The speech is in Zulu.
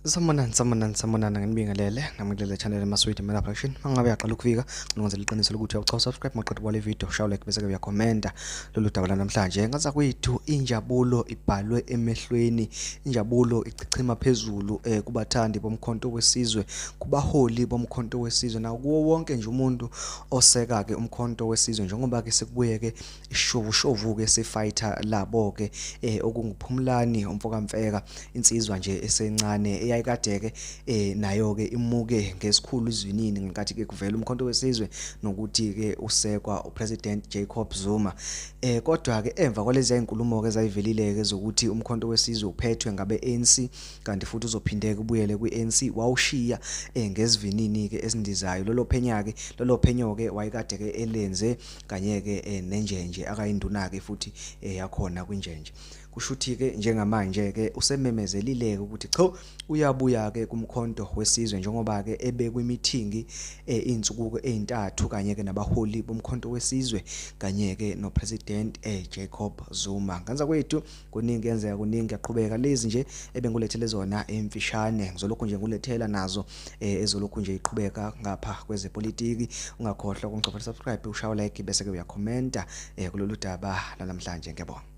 Sanibonani, sanibonani, sanibonani, nginibingelele namukele channel Maswidi Media Production. Mangabe uyaqala ukufika, ngenzela iqiniso lokuthi uyawucha subscribe maqeda wale video, shaya like bese ke uyakhomenta lolu daba lanamhlanje. Ngaza kwethu injabulo ibhalwe emehlweni, injabulo ichichima phezulu kubathandi bomkhonto wesizwe, kubaholi bomkhonto wesizwe nakuwo wonke nje umuntu oseka ke umkhonto wesizwe, njengoba ke sekubuye ke ishovushovu ke sefighter labo ke okunguPhumlani umfokaMfeka, insizwa nje esencane eyayikade ke nayo ke imuke ngesikhulu izwinini ngenkathi ke kuvela umkhonto wesizwe nokuthi ke usekwa uPresident Jacob Zuma. Kodwa ke emva kwalezi izinkulumo ke zayivelile ke zokuthi umkhonto wesizwe uphethwe ngabe ANC kanti futhi uzophindeka ubuyele kwi-ANC, wawushiya ngesivinini ke esindizayo lolo phenya ke lolo phenyo ke wayekade ke elenze kanye ke nenjenje akayinduna ke futhi yakhona kwinjenje. Kushuthi ke njengamanje ke usememezelile ukuthi cha uyabuya ke kumkhonto wesizwe, njengoba ke ebekwe imithingi insuku ezintathu kanye ke nabaholi bomkhonto wesizwe kanye ke noPresident Jacob Zuma. Nganza kwethu kuningi yenzeka, kuningi yaqhubeka. Lezi nje ebengulethele zona emfishane, ngizolokhu nje ngulethela nazo ezolokhu nje iqhubeka ngapha kwezepolitiki. Ungakhohlwa ukungcofa subscribe, ushaye like bese ke uyakhomenta kulolu daba namhlanje. Ngiyabonga.